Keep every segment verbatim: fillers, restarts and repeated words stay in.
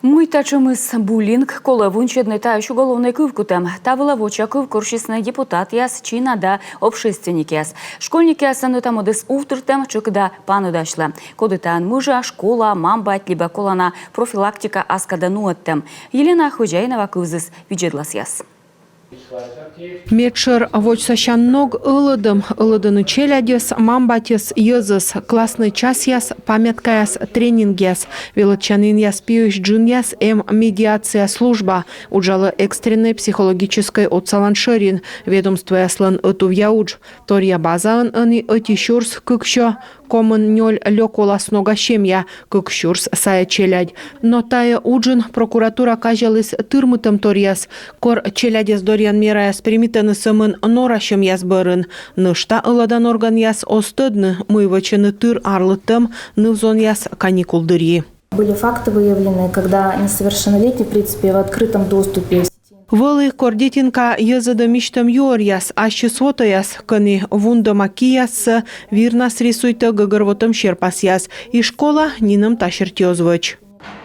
Мый татшӧмыс буллинг, колӧ вынсьӧдны таысь уголовнӧй кывкутӧм. Та вылӧ вочакыв корсисны депутатъяс, чина да общественникъяс. Школьникъяслӧн ӧта-мӧдыс увтыртӧм тшӧкыда паныдасьлӧ. Коді таӧн мыжа, школа, мам-бать либӧ колана профилактика ас кадӧ нуӧдтӧм. Елена Хозяинова кывзіс видзӧдласъяс. Медшӧр водзсасян ног — ӧлӧдӧм. Ӧлӧдӧны челядьӧс, мам-батьӧс, йӧзӧс. Класснӧй часъяс, памяткаяс, тренингъяс. Велӧдчанінъяс пиысь джынъяс эм медиация служба. Уджалӧ экстреннӧй психологическӧй отсалан шӧрин. Ведомствояслӧн ӧтувъя удж. Торъя базаын ӧні ӧти сюрс кыксё комын нёль лёк оласнога семья, кык сюрс сайӧ челядь. Но тайӧ уджын прокуратура казяліс тырмытӧмторъяс. Кор челядьӧс дорйан мераяс примитӧны сӧмын норасьӧмъяс бӧрын. Нӧшта ӧлӧдан органъяс оз тӧдны, мый вӧчӧны тыр арлыдтӧм ныв-зонъяс каникул дырйи. Были факты выявлены, когда несовершеннолетние, в принципе, в открытом доступе. Вӧлі, кор детинка йӧзӧдӧ мисьтӧм юӧръяс, ассьыс вотӧяс, кӧні вундӧма кияссӧ, вирнас рисуйтӧ гӧгӧрвотӧм серпасъяс. И школа нинӧм та серти оз вӧч.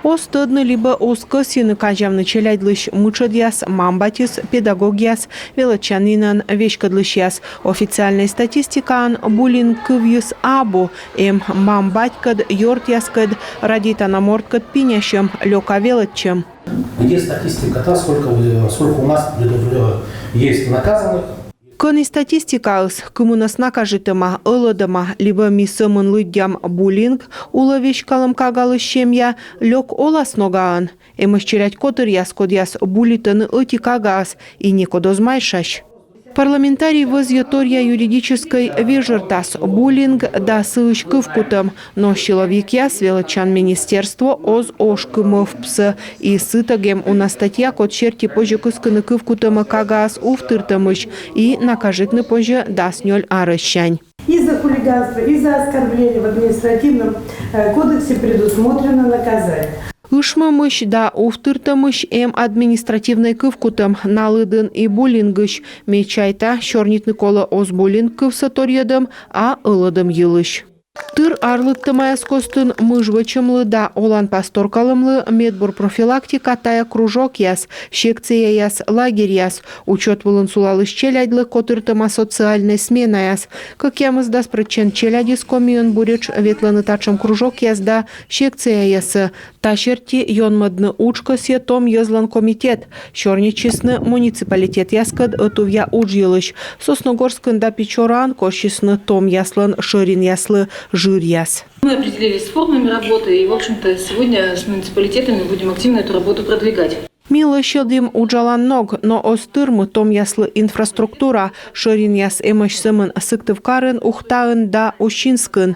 Оз тӧдны либӧ оз кӧсйыны казявны челядьлысь мытшӧдъяс, мам-батьыс, педагогъяс, велӧдчанінӧн веськӧдлысьяс. Официальнӧй статистикаын буллинг кывйыс абу. Эм мам-батькӧд, ёртъяскӧд, радейтана морткӧд пинясьӧм, лёка велӧдчӧм. Где статистика та, сколько, вы- сколько у нас предупреждённых есть наказанных? Кӧні статистикаыс, кымынӧс накажитӧма, ӧлӧдӧма либӧ ми сӧмын лыддям буллинг, улӧ веськалӧм кагалысь семья, лёк олас ногаӧн? Эмӧсь челядь котыръяс, кодъяс булитӧны ӧти кагаӧс, и некод оз майшась. Парламентарий вӧзйӧ торъя юридическӧй вежӧртас: буллинг да сыысь кывкутӧм. Но силовикъяс, велӧдчан министерство оз ошкы мӧвпсӧ, и сытӧг эм уна статья, код серти позьӧ кыскыны кывкутӧмӧ кагаӧс увтыртӧмысь, и накажитны позьӧ дас нёль арӧссянь. И за хулиганство, и за оскорбление в административном э, кодексе предусмотрено наказание. Ышмӧмысь да увтыртӧмысь эм административнӧй кывкутӧм, на лыдын и буллингысь. Ме чайта, сёрнитны колӧ оз буллинг кывсӧ торйӧдӧм, а ӧлӧдӧм йылысь. Тыр арлыдтӧмаяс костын мыж вӧчӧмлы да оланпас торкалӧмлы медбур профилактика — тайӧ кружокъяс, секцияяс, лагерьяс, учёт вылын сулалысь челядьлы котыртӧма социальнӧй сменаяс. Кӧкъямысдас прӧчент челядьыс Комиын буретш ветлӧны татшӧм кружокъяс да секцияясӧ. Та серти ёнмӧдны удж кӧсйӧ том йӧзлӧн комитет. Сёрнитчисны муниципалитетъяскӧд ӧтувъя удж йылысь. Сосногорскын да Печораын корсисны томъяслӧн шӧринъяслы жыръяс. Мы определились с формами работы и, в общем-то, сегодня с муниципалитетами будем активно эту работу продвигать. Ми лӧсьӧдім уджалан ног, но оз тырмы томъяслы инфраструктура. Шӧринъяс эмӧсь сӧмын Сыктывкарын, Ухтаын да Усинскын.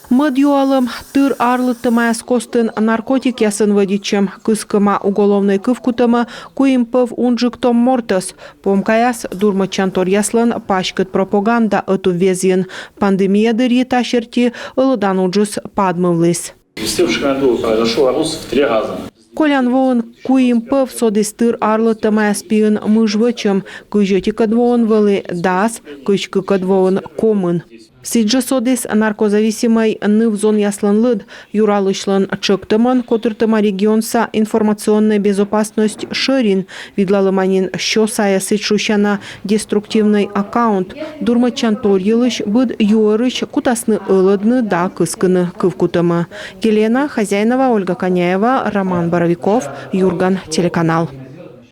Мӧд юалӧм — тыр арлыдтӧмаяс костын наркотикъясӧн вӧдитчӧм. Кыскӧма уголовнӧй кывкутӧмӧ куим пӧв унджык том мортӧс. Помкаяс — дурмӧдчанторъяслӧн паськыд пропаганда ӧтуввезйын. Пандемия дырйи та серти ӧлӧдан уджыс падмывліс. Ввести в школьную школу произошёл рост в три раза. Колян воын куим пӧв содіс тыр арлыдтӧмаяс пиын мыж вӧчӧм, кызь ӧтикӧд воын вӧлі дас, кызь кыкӧд воын — комын. Сідзжӧ содіс наркозависимӧй ныв-зонъяслӧн лыд. Юралысьлӧн тшӧктӧмӧн котыртӧма регионса информационнӧй безопасность шӧрин. Видлалӧма нин сё сайӧ сідз шусяна деструктивнӧй аккаунт. Дурмӧдчантор йылысь быд юӧрысь кутасны ӧлӧдны да кыскыны кывкутӧмӧ. Елена Хозяинова, Ольга Коняева, Роман Боровиков, «Юрган» телеканал.